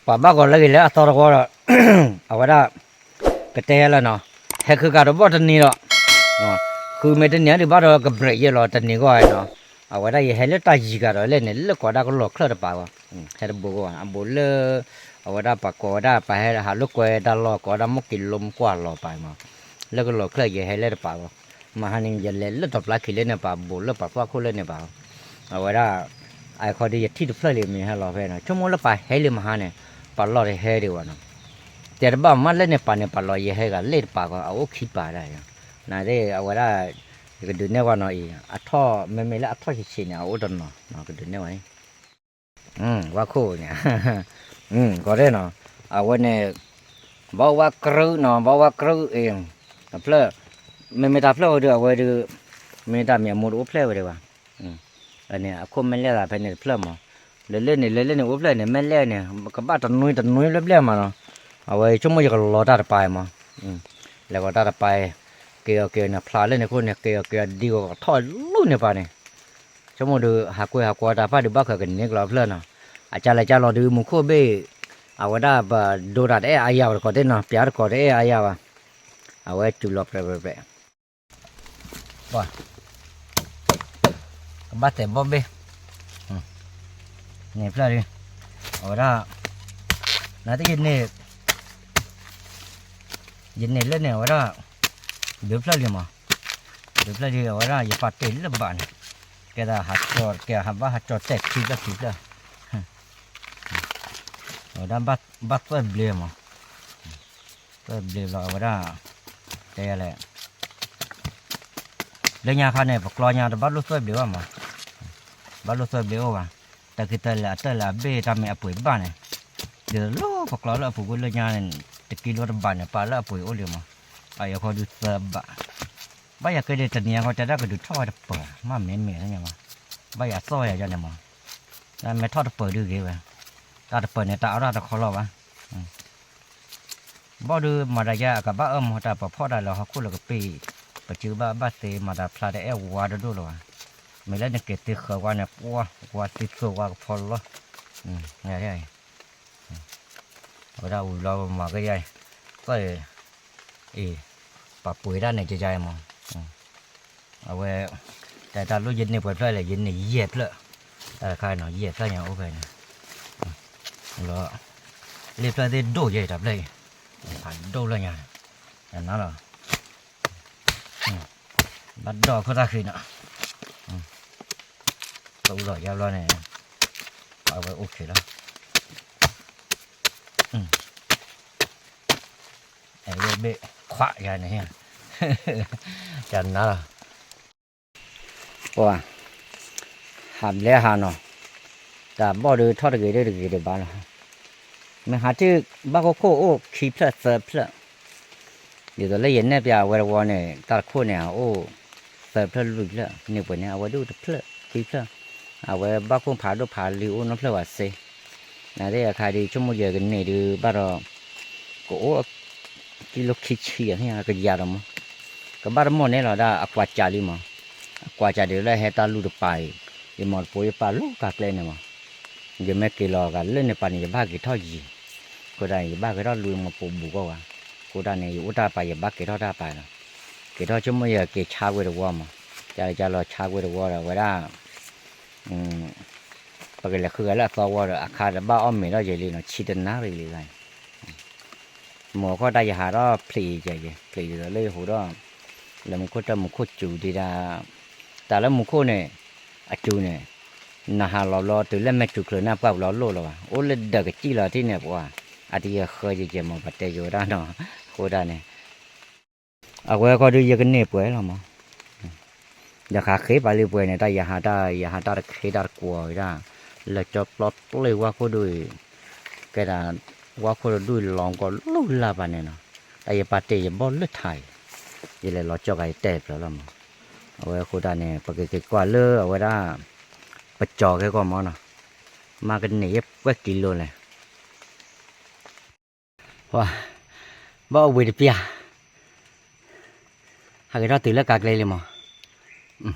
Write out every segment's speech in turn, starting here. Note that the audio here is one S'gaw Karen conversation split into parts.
ပှၤဘၣ်ဂီၤလၢဂ့ၤလၢအသီတဝီဒီး အဝဲဒၣ် ကတဲလၢနီၤ, ဟဲခုကၤတဘီၣ်တနံၤဒီး ဃုမ့ၢ်တနံၤဒံးဘၣ်ဒီးကဘြဲးယဲၢ်လီၤတနံၤဂီၢ်နီၤ, အဝဲဒၣ်ယဟဲလၢတၢ်ယံၤကၤဒီးလဲၣ်န့ၣ် လၢကိးဒၣ်ကလီၤချၢၣ်တပၤဂီၢ်, ဟဲတဘိဂီၢ် အဘူးလၢ အဝဲဒၣ်ပှၤကိးဝဲဒၣ်ပှၤဟဲဟးလိာ်ကွဲတၢ်လီၢ် ကိးဝဲဒၣ်မိၢ်က့ၤလိမူကွၢ်လီၤပၤမး, လၢကလီၤချၢၣ်ယဟဲလၢတပၤဂီၢ်, မဟါန့ၣ် ယလဲၤလၢတီၤပျါခံလၢန့ၣ်ပၤ ဘူးလၢပှၤသွၣ်ခိၣ်လၢန့ၣ်ပၤ အဝဲဒၣ် အခီဒီးယထံၣ်တဖျၢၣ်လံမ့ၢ်ဟဲလီၤဖဲန့ၣ် ဆိကမိၣ်လၢပှၤဟဲလံမဟါန့ၣ် ပှၤလီၢ်တဟဲဒံးဘၣ်နီၤ, တဲတဘၣ်မးလၢန့ၣ်ပၤန့ၣ် ပှၤလီၢ်ယဟဲဂၤလၢတပၤဂီၢ် အအိၣ်ခံပၤဒၣ်, နသ့ၣ်အဝဲဒၣ် ယကဒုးနဲၣ်ဝဲနီၤအံၤ အထီၣ်မ့မ့ၢ်လၢအထီၣ်ဆံးဆံးန့ၣ် အအိၣ်တနီၤ ကဒုးနဲၣ်ဝဲ ဝါခိၣ်န့ၣ် ကီးဒဲနီၤ အဝဲန့ၣ် ဘီဝါကရုနီၤ ဘီဝါကရုအံၤ တဖျၢၣ် မ့မ့ၢ်တၢ်ဖျၢၣ်ဝဲဒုး အဝဲဒုး မ့ၢ်တၢ်မ့ၢ်အမိၢ်တအိၣ်ဖျဲၣ်ဝဲဒံးဘၣ်, န့ၣ် အခိၣ်မဲာ်လဲၣ်သးဖဲန့ၣ်တဖျၢၣ်မး, လၢလၢန့ၣ် လၢလၢန့ၣ်အိၣ်ဖျဲၣ်န့ၣ် မဲာ်လဲၣ်န့ၣ် ကဘၣ်တနွံတနွံဘျဲၣ်ဘျဲၣ်မးနီၤ, အဝဲဆိကမိၣ်ယကလီၤတၢ်တပၤမး, လဲၤဂီၤတၢ်တပၤ က့ၤအီၤက့ၤအီၤန့ၣ် ဖျါလၢန့ၣ်ခိၣ်န့ၣ် က့ၤအီၤက့ၤအီၤဒံးဂီၤထီၣ်လူၢ်န့ၣ်ပၤန့ၣ် ဆိကမိၣ်ဒုး ဟးကွဲဟးကွဲတၢ်ဖၣ်ဒုးဘၣ်ဃးကန့ၢ်ကျီဖျၢၣ်နီၤ, အကၢ်လဲၤကၢ်လီၤဒုးမူခိၣ်ဘ့ၣ်, အဝဲဒၣ်ပဒိတၢ်တအဲၣ်အါယၤဝဲတကိးသ့ၣ်နီၤ ပျးတကိးတအဲၣ်အါယၤဘၣ်, အဝဲစူၤလီၤပြဲးပြဲးပြဲး, ပှၤ ကဘၣ်တဲာ်ဘီၣ်ဘ့ၣ်, န့ၣ်ဖျၢၣ်ဒုး, အဝဲဒၣ် နသ့ၣ်ယန့ၢ် ယန့ၢ်လၢန့ၣ် အဝဲဒၣ် ဒုးဖျၢၣ်လံမး, ဒုးဖျၢၣ်လံ အဝဲဒၣ်ယပာ်တ့ၢ်လၢဘးန့ၣ်, ကဲသးဟးကၠီ ကဲဟးဘၣ်ဟးကၠီတဲာ်ခံဖျၢၣ်ခံဖျၢၣ်, အဝဲဒၣ်ဘၣ်သွဲၣ်ဘျ့မး, သွဲၣ်ဘျ့လီၤ အဝဲဒၣ် တဲယၤလဲၣ် လၢညါခါန့ၣ် ပကျီညါတဘၣ်လိၣ်သွဲၣ်ဘျ့ဘၣ်မး, ဘၣ်လိၣ်သွဲၣ်ဘျ့အိၣ်ဘၣ်, တၢ်ခံတၢ်လဲၣ်အတၢ်လဲၣ်အဘ့ၣ်တၢ်မ့ၢ်အပှ့ၤဘၣ်န့ၣ်, ဒ်သိးလၢပကျီလၢအပူၤကွံာ်လၢညါန့ၣ် တကံလိတဘးန့ၣ် ပာ်လၢအပှ့ၤအိၣ်လံမး, အအံၤခီဒုးသၢဘး, ဘၣ်ယၤကဲဒ်တနံၤအံၤခီတဲဒၣ်ကဒုးထီၣ်ဝဲတပၢၤ မ့ၢ်မဲာ်လၢညါမး, ဘၣ်ယၤသီၣ်ယၤယၤန့ၣ်မး, မ့ၢ်ထီၣ်တပၢၤဒုးဂ့ၤဝဲ, တၢ်တပၢၤန့ၣ် တၢ်အီၣ်တၢ်တခီလီၤဘၣ် ဘီၣ်ဒုးမၤတၢ်ယါအကဘၣ်အၢမူတၢ် ပဖီၣ်တၢ်လၢဟီၣ်ခိၣ်လၢကပ့ၢ်, ပစုကဘၣ်ဘၣ်သ့မၤတၢ်ဖျါတအဲၣ်ဝါတဒိၣ်လၢၤဘၣ်, မ့ၢ်လၢနက့ၤသ့ဃၢၤဝါန့ၣ် ပှၤဝါသ့သိဝါကဖီလီၤ, အဝဲဒၣ်ဝံၤလီၤမၤကယါအံၤ, အံၤ, ပှၤပှ့ၤတၢ်န့ၣ်ကယါအံၤမး အဝဲ တၢ်တၢ်လိၣ်ယန့ၢ်ပှဲၤဖျၢၣ်လဲၣ် ယန့ၢ်ယဲၢ်ဖျၢၣ်, တၢ်တခါနီၤ ယဲၢ်ဖျၢၣ်ညါအိၣ်ဖဲန့ၣ်, လီၤ, လ့ၣ်ဖျၢၣ်သ့ၣ်ဒိၣ်ယဲၢ်တၢ်ဖျၢၣ်အံၤ, ဖးဒိၣ်လၢညါ, နၤလီၤ, ဘၣ်ဒီၣ်ခိၣ်တၢ်ဃံနီၤ, တအူလီၤယါဘျီန့ၣ်, အဝဲအိၣ်ခံလီၤ, အဲဝဲဘ့ၣ်ခွးယါန့ၣ်, တနၤလီၤ ပှၤ ဟးဘျဲဟးနီၤ, တၢ်ဘီၣ်ဒုးထီၣ်တဂ့ၤဒုးတဂ့ၤဒံးဘၣ်လီၤ, မ့ၢ်ဟးထံၣ်ဘၣ်ခိၣ်ခိၣ်အိၣ်ခံဖျၢၣ်သၢဖျၢၣ်, ဒ်သိးလၢယနဲၣ်ပျးအဝဲတဝီန့ၣ် တၢ်တခိၣ်န့ၣ် အအိၣ်သၢဖျၢၣ်လွံၢ်ဖျၢၣ်, န့ၢ်ပှဲၤန့ၣ် အဝဲဒုးတဖျၢၣ်ခံဖျၢၣ်, အဝဲဘၣ်ခိၣ်ဖးဒိၣ်ဖးလံအိၣ်နီတဖျၢၣ်ဘၣ်စ့, နသ့ၣ်အခါဒုးဆိကမိၣ်ယဲၢ်ကန့ၢ်ဒုးဘၣ်ဒီး ကအိၣ် ကံလိခံဆံအကယၤဒီးမး, ကဘၣ်တမိၣ်န့ၣ်လီၤဒၣ်အကွၢ်ကၢ်လံမး, အကွၢ်ကၢ်ဒုးလၢဟဲတၢ်လူၢ်တပၤအံၤ, ယမီၢ်တပိၤယပာ်လၢကၤကျဲန့ၣ်မး, ယမ့ၢ်က့ၤလီၤဂာ်လၢန့ၣ်ပၤန့ၣ် ယဘၣ်က့ၤထီၣ်ယံၤ, အဃိဒၣ်န့ၣ် ယဘၣ်က့ၤထီၣ်လူၢ်မီၢ်ပိာ်ဘူးကီၢ်ဝဲ, အဃိဒၣ်န့ၣ် ယအိၣ်တၢ်ပၤယဘၣ်က့ၤထီၣ်တၢ်ပၤလီၤ, က့ၤထီၣ်ဆိကမိၣ်ယက့ၤဆါဝဲတဝီမး, ကၢ်လီၤဆါဝဲတဝီဒီးဝဲဒၣ် ပကလဲၤဃုဂၤလၢအသီဝီဒီး အခါတဘၣ်အီၣ်မ့ၤထီၣ်ယဲၢ်လံနီၤ ဆံတနၣ်ရံၣ်လံဂၤ, မိၢ်အခီၣ်တၢ်ယဟးထီၣ်ဖျံးယဲၢ်ယဲၢ် ဖျံးဒ်သိးလၢယဟူးထီၣ် လၢမူခိၣ်တၢ်မူခိၣ်စူၤဒံးဒၣ်, တၢ်လၢမူခိၣ်န့ၣ် အစူၤန့ၣ် နဟးလီၤဘျီတုၤလၢမဲာ်စူၤချုးန့ၣ် ပှၢ်ပလီၤလိၣ်လီၤဘၣ် အိၣ်လၢဒၢးကစံၣ်လီၤထံၣ်န့ၣ်ပှၤ, အတယဲၢ်ဃၢယဲၢ်ယဲၢ်မ့ၢ်ပှၤတဲယိၤဝဲဒၣ်နီၤ, အဃိဒၣ်န့ၣ် အဝဲခီဒုးယကန့ၢ်ပှဲၤလီၤမး, ဒီးဃးဃ့ပာ်လံပှဲၤန့ၣ် တၢ်ယဟးတၢ် ယဟးတၢ်တခ့တၢ်တကွီၤဝဲဒၣ်, လၢကၠီပျီပျ့ၢ်ဝါခိၣ်ဒိၣ်အံၤ, ကဲဒၣ် ဝါခိၣ်တဒူၣ်လီၤကီးလူၢ်လၢ်ပာ်န့ၣ်နီၤ, တၢ်ယပာ်တ့ၢ်ယဘီၣ်လၢထးအံၤ, ယလဲၤလီၤကၠီၣ်ကၤယတဲာ်ဖျၢၣ်လီၤမး, အဝဲအဃိဒၣ်န့ၣ် ပကက့ၤကွၢ်လၢအဝဲဒၣ် ပကၠီၤခဲကီၢ်မးနီၤ, မ့ၢ်ကန့ၢ်ယဲၢ်ပှဲၤကံလိလဲၣ် ပှၤ ဘၣ်အဝ့ၢ်တပျၢ်, ဟးက့ၤထီၣ်တုၤလၢကၤကျဲလံမး,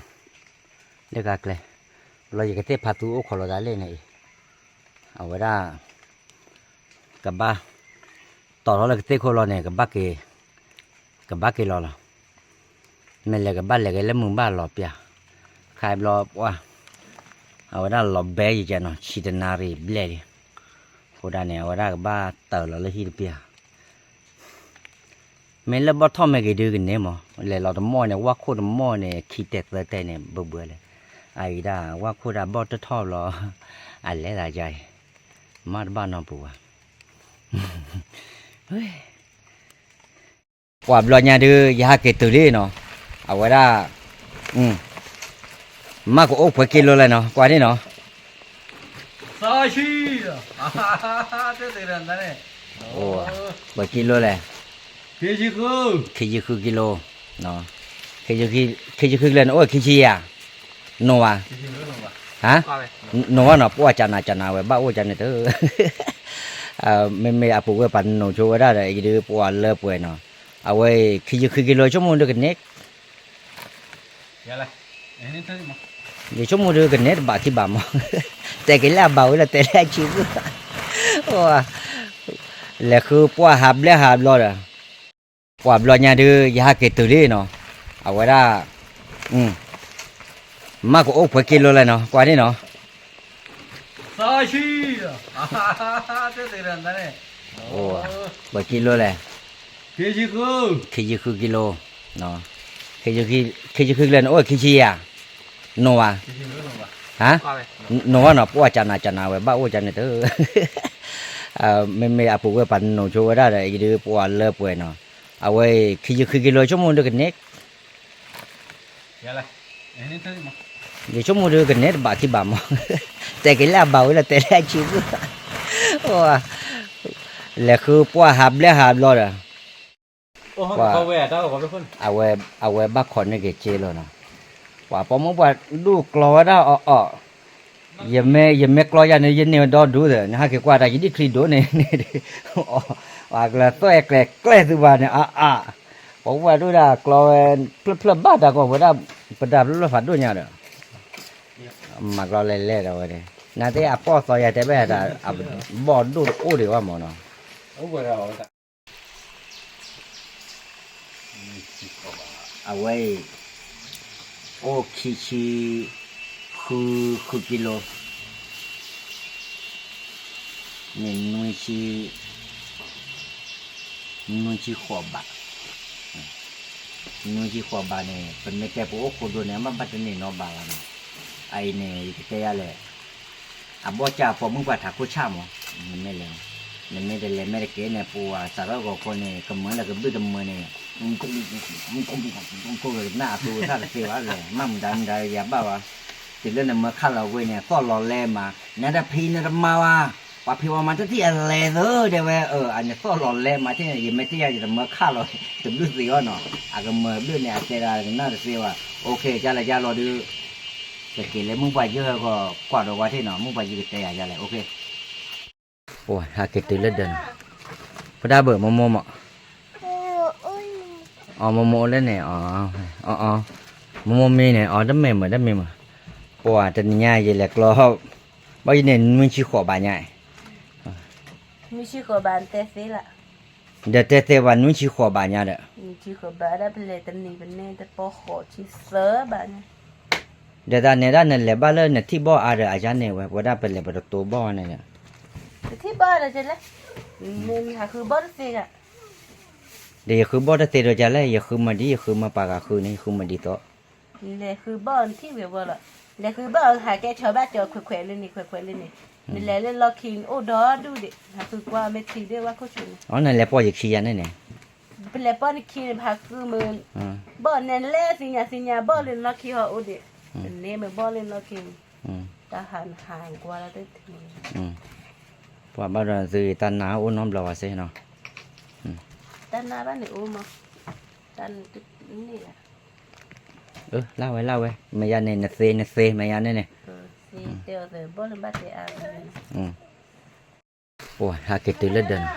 လၢကၤကျဲ, ဘျီယကသ့ၣ်ဖးသူအိၣ်ခိးလိာ်သးလၢန့ၣ်အံၤ, အဝဲဒၣ် ကဘၣ်တီၢ်ထီၣ်လၢကသ့ၣ်ခိၣ်လီၤန့ၣ် ကဘၣ်က့ၤ, ကဘၣ်က့ၤလီၤလီၤ. မ့ၢ်လဲၤကဘၣ်လဲၤက့ၤလၢမုၢ်ဘၣ်လီၤပျၢ်, ခါဘျီပှၢ်, အဝဲဒၣ်လီၤဘဲယကနီၤ ဆံတနၣ်ရံၣ်ဘျဲၣ်လံ, အဃိဒၣ်န့ၣ် အဝဲဒၣ်ကဘၣ်တၢၢ်လီၤလၢဟံၣ်တပျၢ် မ့ၢ်လၢဘီၣ်ထီၣ်မ့ၢ်ဂ့ၤဒုကန့ၢ်မး, လဲၤလီၤတမီၢ်န့ၣ် ဝၣ်ခိၣ်တမီၢ်န့ၣ် ခံတဲာ်သၢတဲာ်န့ၣ် ဘၣ်ဘၣ်လဲၣ်, အအံၤဒၣ် ဝၣ်ခိၣ်ဒၣ်ဘီၣ်တထီၣ်ဘျီ, အလဲၤသးယါအံၤ, မ့ၢ်တဘၣ်နီတပူၤဘၣ်. ပှၤဘျီညါဒု ယဟးက့ၤတုၤလံနီၤ, အဝဲဒၣ်, မ့ၢ်ကအိၣ်ပှဲၤကံလိလဲၣ်နီၤ, ကွၢ်န့ၣ်နီၤ, ပှဲၤကံလိလဲၣ်, ခံဆံဃုကံလိ, ခံဆံဃုကံလိန့ၣ် အိၣ်ခံဆံယဲၢ်, နိၣ်ဘၣ်, နိၣ်ဘၣ်နီၤ, ပှၢ်ကနၤကနၤဝဲ ဘၣ်အိၣ်ကန့ၣ်တ, မ့မ့ၢ်အပူၤဝဲပှၤနိၣ်ဆိဝဲဒၣ်ဒီး ယဒုပှၤလၢပှဲၤနီၤ, အဝဲအံၤ ခံဆံဃုကံလိ ဆိကမိၣ်ဒုကန့ၢ် ယဆိကမိၣ်ဒုကန့ၢ်တဘၣ်ခံဘၣ်မး, တဲက့ၤလၢအဘၣ်ဝဲလၢတဲလၢအဆံး, လဲၤဃုပှၢ်ဟးဘျဲၣ်ဟးဘျီဒီး, ပှၤဘျီညါဒု ယဟးက့ၤတုၤလံနီၤ, အဝဲဒၣ်, မ့ၢ်ကအိၣ်ပှဲၤကံလိလဲၣ်နီၤ, ကွၢ်န့ၣ်နီၤ, ပှဲၤကံလိလဲၣ်, ခံဆံဃုကံလိ, ခံဆံဃုကံလိန့ၣ် အိၣ်ခံဆံယဲၢ်, နိၣ်ဘၣ်, နိၣ်ဘၣ်နီၤ ပှၢ်ကနၤကနၤဝဲ ဘၣ်အိၣ်ကန့ၣ်တ, မ့မ့ၢ်အပူၤဝဲပှၤနိၣ်ဆိဝဲဒၣ်ဒီး ယဒုပှၤလၢပှဲၤနီၤ, အဝဲအံၤ ခံဆံဃုကံလိ ဆိကမိၣ်ဒုကန့ၢ် ယဆိကမိၣ်ဒုကန့ၢ်တဘၣ်ခံဘၣ်မး, တဲက့ၤလၢအဘၣ်ဝဲလၢတဲလၢအဆံး, လဲၤဃုပှၢ်ဟးဘျဲၣ်ဟးဘျီဒီး ပှၤ, အဝဲဘၣ်ခိးန့ၢ်က့ၤစ့လီၤနီၤ, ပှၤပိာ်မုၣ်ပှၢ်ဒိၣ်ကျီဝဲဒၣ်အီၣ်အီၣ်, ယမ့ၢ်ကျီယၤန့ၣ် ယန့ၢ်ဝဲဒီဒူၣ်သ့ၣ် နဟးက့ၤကွၢ်တၢ် ယဒံၣ်ချံဒိၣ်န့ၣ်န့ၣ်, ပှၤကလဲၤသွဲၣ်ကျဲၤကျဲသုဘၣ်န့ၣ် အါအါ, ပှၤပိာ်မုၣ်ပှၢ်ဒိၣ်ဒၣ်ကျီဝဲ, ဖျၢၣ်ဖျၢၣ်ဘၣ်တၢ်ကီၢ်ဝဲဒၣ်, ပတၢ်ဖျၢၣ်ဖျၢၣ်ဖးဒိၣ်ညါဒီး မၤကျီလဲၤလဲၤဒီးဝဲန့ၣ်, နသ့ၣ်အပီၢ်သီယၤတဲဘၣ်တၢ်, ဘီၣ်ဒိၣ်တအိၣ်ဒံးဘၣ်မးနီၤ, အဝဲအံၤ, အိၣ်ခံဆံ, ဃု, ဃုကံလိ, န့ၣ်နွံဆံ, နွံဆံဃိးဘး, နွံဆံဃိးဘးန့ၣ် ပမ့ၢ်တဲပအိၣ်ခိၣ်ဒိၣ်န့ၣ် အမ့ၢ်ဘၣ်တန့ၢ်နီတဘးဘၣ်နီၤ, အအံၤန့ၣ် ယကတဲယၤလဲၣ် အဘီၣ်ကၢ်ပိာ်မုၣ်ပှၢ်ထးခိၣ်ဆၣ်မး, နမ့ၢ်လဲၤ, နမ့ၢ်တလဲၤမ့ၢ်တက့ၤန့ၣ် ပှၤစးထီၣ်ဂီၤခိၣ်န့ၣ် ကမၢလၢကဘုၣ်တမၢန့ၣ်, ကနၣ်အသူသၣ်တသ့ဘၣ်လဲၣ်, မ့ၢ်မတၤမတၤယၤဘၣ်ဘၣ်, တုၤလၢနမၢခးလီၤဝဲန့ၣ် သီၣ်လီၤလဲမး, နတဖံးနတမၤဘၣ်, ပှၤဖံးဝဲမၤတထံၣ်အလဲၤသၢတဲဝဲ, အန့ၣ်သီၣ်လီၤလဲမးထံၣ်န့ၣ် ယမ့ၢ်တယၤယတမၢခးလီၤ, တဘျုးသ့အီၤနီၤ, အကမၢဘျုးန့ၣ် အတဲဒၣ်ကနၣ်တသ့ဘၣ်, အိၣ်ခ့ ကၢ်လဲၣ်ကၢ်လီၤဒုး ကက့ၤလၢမုၢ်ပှၢ်ယဲၢ်ဂီၤ ကွၢ်ဒီးဝဲထံၣ်နီၤ, မုၢ်ပှၢ်ယဲၢ်ကတဲယၤယၤလဲၣ်, အိၣ်ခ့, ပှၤဟးက့ၤတုၤလၢဒၢးနီၤ, ဖိဒၣ်ဘၢၣ်မိၢ်မိၢ်မး, အီ မိၢ်မိၢ်အိၣ်လၢန့ၣ်, အီ, မိၢ်မိၢ်မံန့ၣ် အီ တမ့ၢ်မုာ် တမ့ၢ်မုာ်, ပှၤတနံၤညါယလဲၤကျီ, ဘၣ်ယန့ၣ် နွံဆံဃိးဘးညါ နွံဆံဃိးဘးတဲသ့လၢ, ဒီးတဲသ့ဘၣ် နွံဆံဃိးဘးညါဒီး, နွံဆံဃိးဘးဒၣ်ပလဲၤတနံၤပန့ၢ်တပီဃိးဆံသၢဘးညါ, ဒီးတၢ်န့ၣ်ဒၣ်နလဲၤဘၣ်လၢနထံၣ်ဘီၣ်အါဒီးအယါန့ၣ်ဝဲ ပဝဲဒၣ်ပလဲၤပတတိဘီၣ်န့ၣ်ဒီး, နထံၣ်ဘီၣ်ဒီးကလဲၣ်, နဟးဃုဘီၣ်တသ့ဂၤ ဒီးယဃုဘီၣ်တသ့ဒီးကလဲၣ်, ယဃုမၤဒ် ယဃုမၤပှၤဂၤဃုန့ၣ် ယဃုမၤဒ်သိး, လဲၤဃုဘီၣ်နထံၣ်ဝဲဝဲလီၤ, လဲၤဃုဘီၣ်ဟးကဲဆီဘၣ်ကၠီခွဲးခွဲးလၢန့ၣ် ခွဲးခွဲးလၢန့ၣ်, နလဲၤလၢလီၢ်ခံန့ၣ်အိၣ်ဒီဒူၣ်ဒံး ဟးဃုကွၢ်မ့ၢ်ထံၣ်ဒၣ်ဝဲခိၣ်ဆူၣ်န့ၣ်, အီ နလဲၤပိာ်ယခံယၤန့ၣ်န့ၣ်, ပလဲၤပိာ်နခံန့ၣ် ပဟးဃုမ့ၢ်, ဘီၣ်နဲလဲၣ်သ့ၣ်ညါသ့ၣ်ညါ ဘီၣ်လၢနလီၢ်ခံဟီၣ်အိၣ်ဒံး, ပန့ၢ်မ့ၢ်ဘီၣ်လၢနလီၢ်ခံန့ၣ်, တၢ်ဟးနဟးကွၢ်လီၤတထံၣ် ပှၤဘၣ်ဒီးသုတၢ်နါအိၣ်နီတဘျီဘၣ်စ့ၢ်နီၤ, တၢ်နါဘၣ်န့ၣ်အိၣ်မး, တၢ်န့ၣ်, လၢဝဲလၢဝဲ မ့ၢ်ယၤန့ၣ် နသ့နသ့ မ့ၢ်ယၤန့ၣ်န့ၣ်, ပှၤဟးက့ၤတုၤလၢဒၢးနီၤ,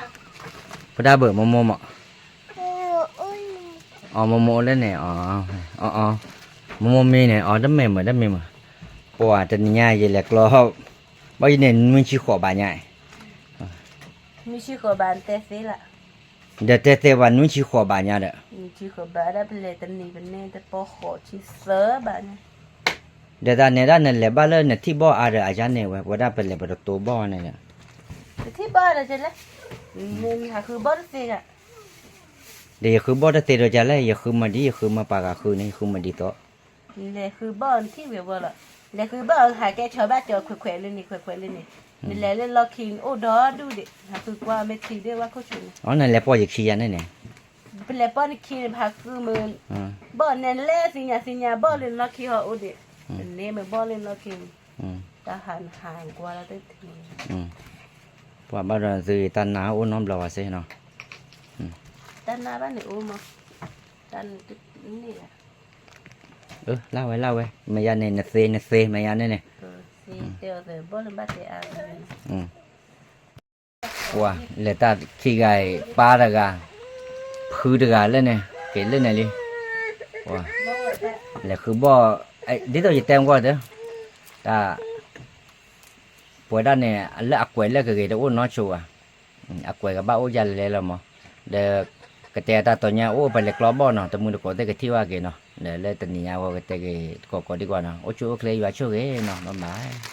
ဖိဒၣ်ဘၢၣ်မိၢ်မိၢ်မး, အီ မိၢ်မိၢ်အိၣ်လၢန့ၣ်, အီ, မိၢ်မိၢ်မံန့ၣ် အီ တမ့ၢ်မုာ် တမ့ၢ်မုာ်, ပှၤတနံၤညါယလဲၤကျီ, ဘၣ်ယန့ၣ် နွံဆံဃိးဘးညါ နွံဆံဃိးဘးတဲသ့လၢ်, ဒီးတဲသ့ဘၣ်နွံဆံဃိးဘးညါဒီး, နွံဆံဃိးဘးဒၣ်ပလဲၤတနံၤပန့ၢ်တပီဃိးဆံသၢဘးညါ, ဒီးတၢ်နဲဒၣ်နလဲၤဘၣ်လၢနထံၣ်ဘီၣ်အါဒီးအယါန့ၣ်ဝဲ ပဝဲဒၣ်ပလဲၤပတတိဘီၣ်န့ၣ်ဒီး, နထံၣ်ဘီၣ်ဒီးလဲၣ်, နဟးဃုဘီၣ်တသ့ဂၤ ဒီးယဃုဘီၣ်တသ့ဒီးယၤလဲၣ်, ယဃုမၤဒ် ယဃုမၤပှၤဂၤဃုန့ၣ် ယဃုမၤဒ်သိး, နလဲၤဃုဘီၣ်နထံၣ်ဝံၤဝဲလီၤ, လဲၤဃုဘီၣ်ဟးကဲဆီဘၣ်ကၠီခွဲးခွဲးလၢန့ၣ် ခွဲးခွဲးလၢန့ၣ်, နလဲၤလၢလီၢ်ခံန့ၣ်အိၣ်ဒီဒူၣ်ဒံး ဟးဃုကွၢ်မ့ၢ်ထံဒၣ်ဝဲခိၣ်ဆူၣ်န့ၣ်, အီ နလဲၤပိာ်ယခံယၤန့ၣ်န့ၣ်, ပလဲၤပိာ်နခံန့ၣ် ပဟးဃုမ့ၢ် ဘီၣ်နဲလဲၣ်သ့ၣ်ညါသ့ၣ်ညါဘီၣ်လၢနလီၢ်ခံဟီၣ်အိၣ်ဒံး, ပန့ၢ်မ့ၢ်ဘီၣ်လၢနလီၢ်ခံန့ၣ်, တၢ်ဟးနဟးကွၢ်လီၤတထံၣ် ပှၤဘၣ်ဒီးသုတၢ်နါအိၣ်နီတဘျီဘၣ်စ့ၢ်နီၤ, တၢ်နါဘၣ်န့ၣ်အိၣ်မး, တၢ်န့ၣ်, လၢ်ဝဲလၢ်ဝဲ မ့ၢ်ယၤန့ၣ် နသ့နသ့မ့ၢ်ယၤန့ၣ်န့ၣ်, ပှၤလဲၤတၢ်ခံဂၤအံၤ ပၢ်တဂၤ, ဖုတဂၤလၢန့ၣ် က့ၤလၢန့ၣ်လံ, လဲၤဃုဘီၣ်, ဒ်သိးယတဲမ့ၢ်ကွၢ်တၢ်, တၢ် ပဝဲဒၣ်န့ၣ် လၢအကွဲးလၢကဂ့ၤတအိၣ်နီတစိၤဘၣ်, အကွဲးကဘၣ်အိၣ်ဒ်လဲၣ်လီၤမး, ဒီး ကတဲတၢ်တီညါအိၣ်ပလဲၤကျီဘီၣ်နီၤ တမုၢ်တကိးသ့ၣ်ကထံၣ်ဘၣ်က့ၤနီၤ, ဒီးလၢတနံၤညါဝဲကတဲက့ၤတကိးကိးဒံးကွၢ်နီၤ, အိၣ်ဆူၣ်အိၣ်ချ့ယွၤဆိၣ်ဂ့ၤနီၤ ဘၣ်ဘၣ်